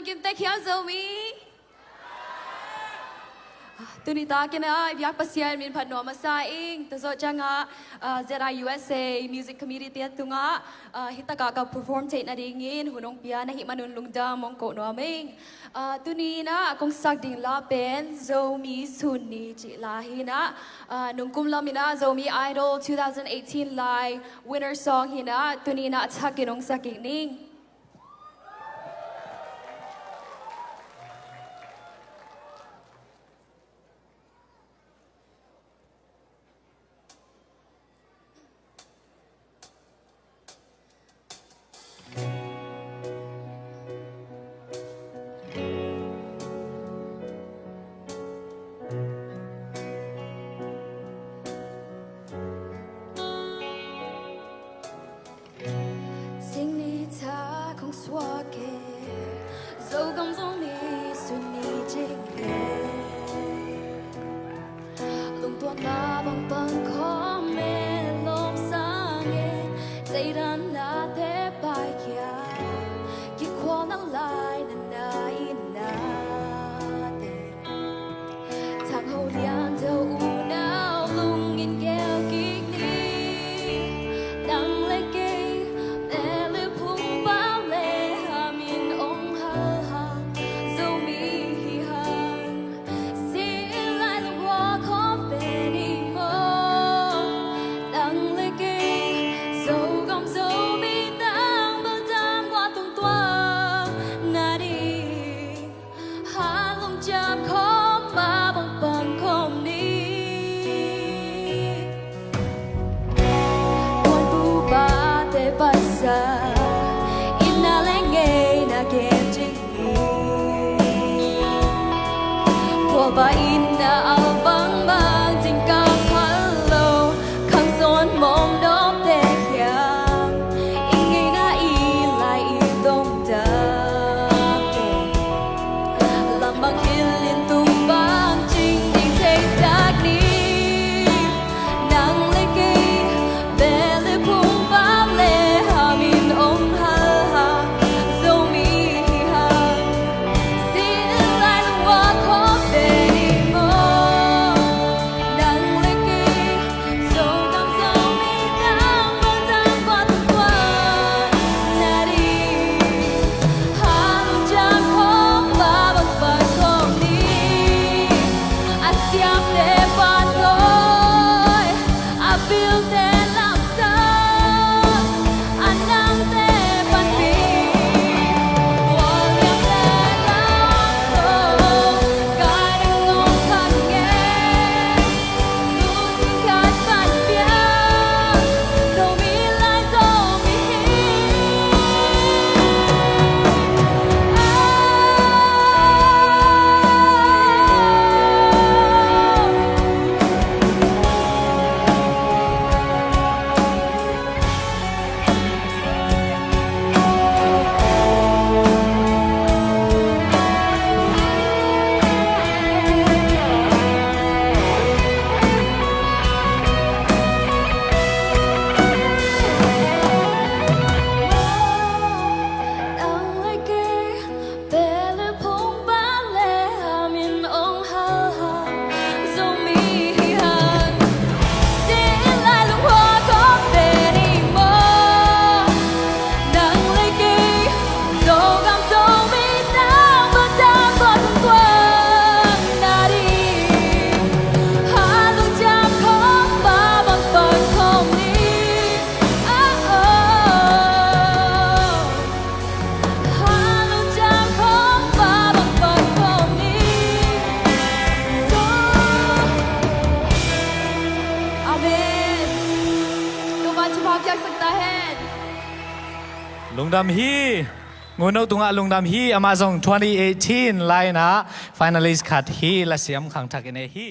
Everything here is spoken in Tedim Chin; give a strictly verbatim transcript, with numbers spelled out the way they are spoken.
Kim tek hiam Zomi? Tuni takin ah i biak Pasian min phat nuam masa ing. Tazawh ciangah, ah, Z I U S A Music Committee te tungah, ah, hitakah ka perform theih nadingin hun hong pia na hih manun lungdam hong koh nuam ing. Ah, tuni in ah kong sak ding la pen Zomi Sun Ni cih la hi in ah, ah, nungkum lam in ah Zomi Idol two thousand eighteen lai winner song hi in ah tuni in ah a thakin hong sak kik ning. Sing ni tha kong suak e, Zogam Zomi Sun Ni cing e. Lungtuan mah bang pang khawm e, lawm sang e, zeidan na te paikhia, kikhual na lai na na in na te. Thang ho lian deuh unau lungin gel kik ni. Nang le kei, Belu phung pau le hamin ong hal hang, Zomi hi hang. Sin lai lungwa khawm ve ni maw. Nang le kei, Zogam Zomi tang bang tang wa tung tuang na ni. Halong ciam khawm mah bang pang khawm ni. Puan pu pate pasal, inn na le ngeina gen cing ni. Khualpa inn na al bang bang cing ka phal lo, khang sawn mawng dawmte hiam, i ngeina i lai i dongdamte. Lam bang hilh in tung bang cing ding theisak ni. Nang le kei, Belu phung pau le hamin ong hal hang, Zomi hi hang. Sin lai lungwa khawm ve ni maw. Nang le kei, Zogam Zomi tang bang tang wa tung tuang na ni. Halong ciam khawm mah bang pang khawm ni. A siamte pantawi, a pilte lamsang, a nangte panpih, tua liamte lamsang, ka dang ngawng khan nge. Nang le kei, Belu phung pau le hamin ong hal hang, Zomi hi hang. Sin lai lungwa khawm ve ni maw. Nang le kei, Zogam Zomi tang bang tang wa tung tuang na ni. Halong ciam khawm mah bang pang khawm ni. Oh, oh. Halong ciam khawm mah bang pang khawm ni. Amen. Topa thupha piaksak ta hen. Lungdam hi. Ngun no tungah lungdam hi. Amah zong twenty eighteen lai-in ah finalist khat hi. Lasiam khangthak i nei hi.